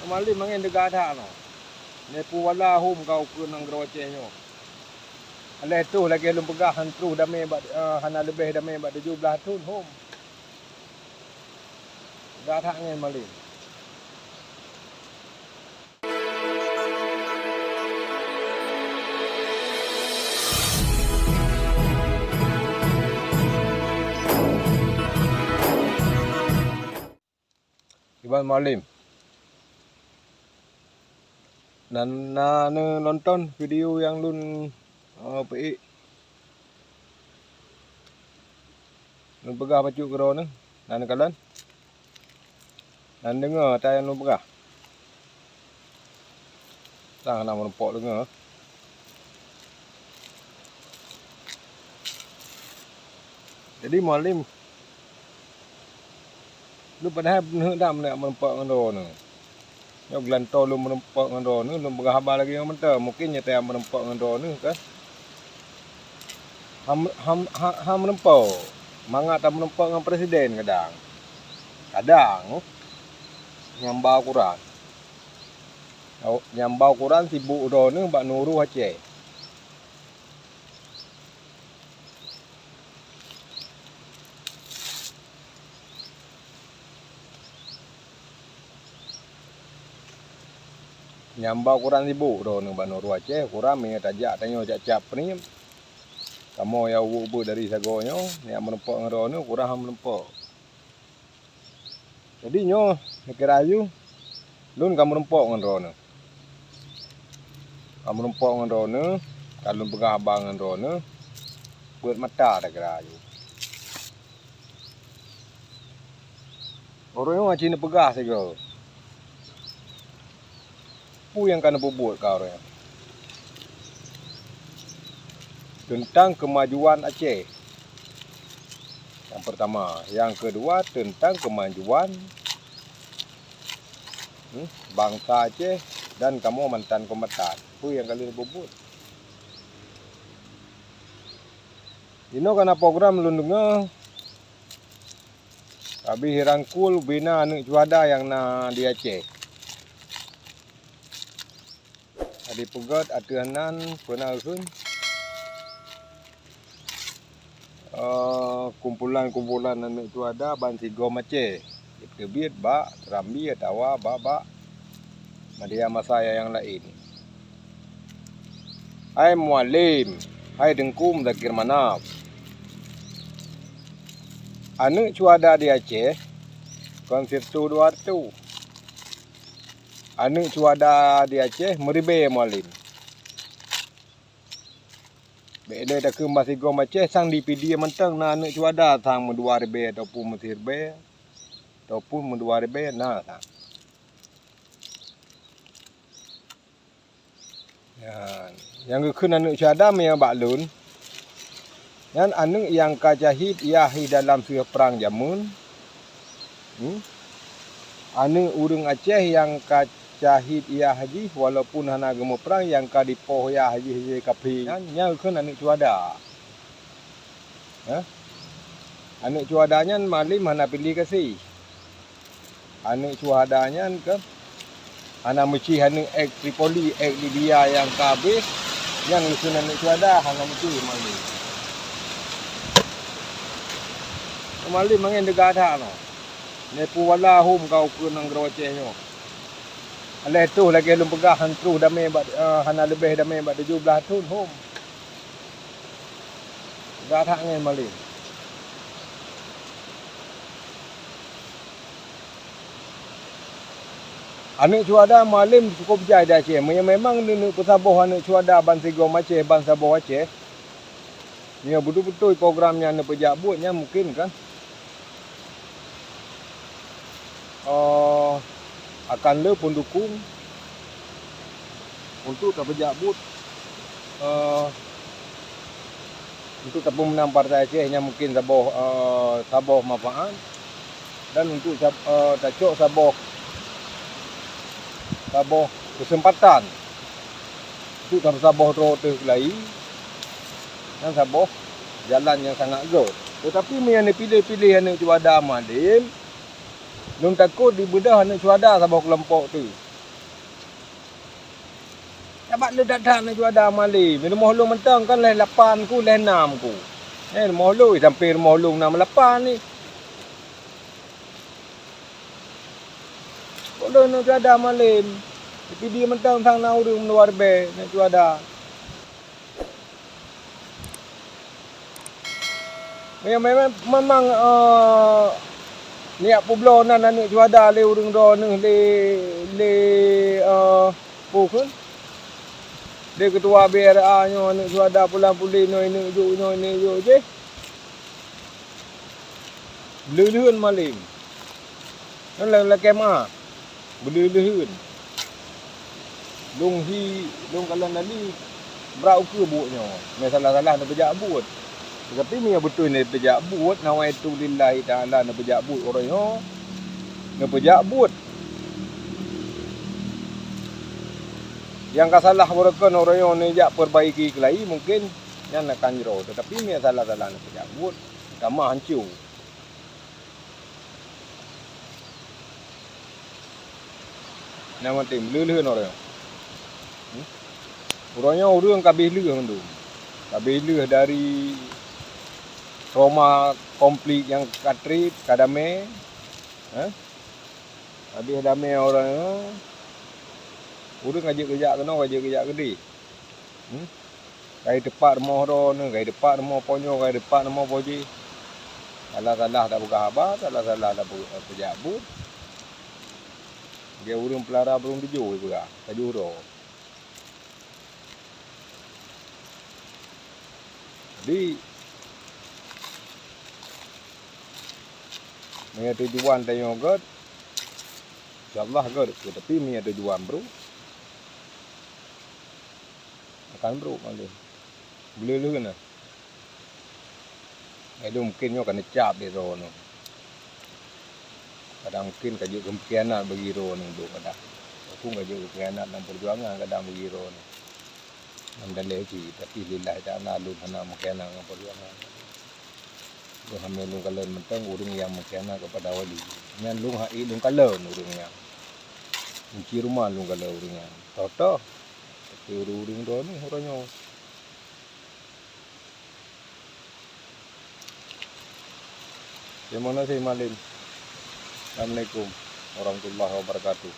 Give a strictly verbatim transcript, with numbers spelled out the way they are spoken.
Malem angén deuga that nyoe. Neupeuwala hom ka ukeue nanggroe Aceh nyoe. Aléh troh lagée lôn peugah, han troh damé bak, eh, hana leubeh damé bak tujoh blaih thon hom. Deuga that angén malem. Iban Mualem. Na, na neunonton video nyang lôn, eh, peuék. Lôn peugah bacut keudroe neuh, na neukalon. Na neudeungoe ata nyang lôn peugah. Sang na meurumpok deungoe. Jadi, Mualem, lôn padahai beuneuk that meurumpok ngon droeneuh. Nyoe geulantoe lôn meurumpok ngon droeneuh, lôn peugah haba lagée nyoe mantong. Mungken nyang teuka meurumpok ngon droeneuh kan. Ham, ham, ha, ha meurumpok. Mangat tameurumpok ngon presiden kadang. Kadang, nyang ba ukuran. Nyang ba ukuran sibuk droeneuh bak nurôh Aceh. Nyang ba ukuran sibuk droeneuh bak nurôh Aceh, ukuran meunyoe tajak tanyoe cap-cap priem. Kamoe nyang ubit-ubit dari sagoe nyoe, nyang meurumpok ngon droeneuh, ukuran han meurumpok. Jadi nyoe, neukira laju, lôn ka meurumpok ngon droeneuh. Ka meurumpok ngon droeneuh, ka lôn peugah haba ngon droeneuh, beuet mata neukira laju. Ureuëng nyoe cit neupeugah sigoe. Peue nyang ka neupeubuet keu ureuëng nyan? Teuntang keumajuan Aceh. Nyang peurtama. Nyang keudua, teuntang keumajuan, hmm, bansa Aceh dan kamoe mantan kombatan. Peue nyang ka lheueh neupeubuet? Inoe ka na program lôn deungoe, habéh rangkul bina aneuëk syuhada nyang na di Aceh. Ka jipeugét ateueh nan peue na kheun, eh, kumpulan-kumpulan aneuëk syuhada bansigom Aceh, jiteubiet bak Serambi atawa bak, bak media massa nyang laén. Hai Mualem, hai Teungku Muzakir Manaf. Aneuëk syuhada di Aceh kon sireutoh dua reutoh. Aneuëk syuhada di Aceh meuribée, Mualem. Bék lé takheun bansigom Aceh sang di Pidie mantong na aneuëk syuhada sang meudua ribée ataupun meusiribée ataupun meudua ribée na sang. Nyan, nyang geukheun aneuëk syuhada meunyoe bak lôn, nyan aneuëk nyang ka syahid yah di dalam sieuh prang jameun, hmm? Aneuëk ureuëng Aceh nyang ka syahid yah jih walaupun hana geumuprang, nyang ka dipoh yah jih lé kaphé nyan, nyan geukheun aneuëk syuhada. Hah? Aneuëk syuhada nyan Mualem hana piléh gaséh. Aneuëk syuhada nyan kan hana meucéh aneuëk ex Tripoli, ex Libya nyang ka habéh, nyang geukheun aneuëk syuhada hana meucéh Mualem. Mualem angén deuga that nyoe. Neupeuwala hom ka ukeue nanggroe Aceh nyoe. Aléh troh lagée lôn peugah, han troh damé bak, eh, hana leubeh damé bak tujoh blaih thon hom. Deuga that angén Mualem. Aneuëk syuhada Mualem cukôp jai di Aceh. Meunyoe memang neuneuk peusaboh aneuëk syuhada bansigom Aceh ban saboh Aceh, meunyoe beutôi-beutôi program nyan neupeujak buet, nyan mungken kan, eh, akan le peundukung untuk tapeujak buet, eh, untuk tapeumeunang Partai Aceh nyang mungken saboh, eh, saboh manfaat dan untuk sab-, eh, tacok saboh, saboh keuseumpatan untuk tapeusaboh droe teuh keulayi dan saboh jalan nyang sangat göt. Teutapi meunyoe neupiléh-piléh aneuëk syuhada Mualem, lôn takot dibeudôh aneuëk syuhada saboh keulompok teuh. Sabab le that-that aneuk cuada malem. Rumoh lôn mantong kan lhèe lapan ku, lhèe nam ku. Eh, rumoh lôn, sampoe rumoh lôn nam lapan ni. Kok lôn aneuk cuada malem. Tapi di mantong sang na ureueng meunoe ribèe aneuk cuada. Memang, memang, memang, eh, neujak peubloe nan aneuk cuada lé ureueng droeneuh lé, lé, eh, peue kheun? Lé keutua B R A nyoe aneuk cuada pulang puléh nyoe ineuk jok, nyoe ineuk jok jih. Lheuh-lheuh malem. Nyan la-, lakèe meu'ah, beuleuh-leuheun. Lôn hi, lôn kalon lali, brat ukeue buet nyoe. Meusalah-salah neupeujak buet. Teutapi meunyoe beutôi neupeujak buet, nawaitu lillahi ta'ala neupeujak buet uroe nyoe, neupeujak buet. Nyang ka salah beureukan uroe nyoe neujak peurbaiki keulayi, mungken nyan akan jroh. Teutapi meunyoe salah-salah neupeujak buet, tamah hanco. Nyang penting, lheuh-lheuh uroe nyoe. Hmm? Uroe nyoe ureueng ka abéh lheuh mandum. Ka abéh lheuh dari trauma konflik nyang ka trép, ka damé. Eh? Abéh damé uroe nyoe, ureueng ka jeuet geujak keunoe, ka jeuet geujak keudéh. Hmm? Ka jiteupat rumoh droeneuh, ka jiteupat rumoh po nyoe, ka jiteupat rumoh po jéh. Salah-salah tapeugah haba, salah-salah tapeu-, tapeujak buet. Lagèe ureueng peulara burông teujoh jipeugah, tajoh droe. Jadi, meunyoe tujuan tanyoe gèt, insya Allah gèt, tapi meunyoe tujuan brôk, akan brôk mandum. Beuleuh-leuh na. Ilôn mungken nyoe ka neucab lé droeneuh. Kadang mungken ka jeuet geumeukianat bagi droeneuh lôn kadang. Aku ka jeuet geumeukianat lam peujuangan kadang bagi droeneuh. Ngon daleh jih, tapi lillahi ta'ala lôn hana meukianat ngon peujuangan. Lôn hamé lôn kalon mantong ureueng nyang meukianat keupada wali. Nyan lôn hai lôn kalon ureueng nyan. Kunci rumoh lôn kalon ureueng nyan. Toh-toh. Tapi ureueng-ureueng droeneuh uroe nyoe. Terima kasih, Malin. Assalamualaikum warahmatullahi wabarakatuh.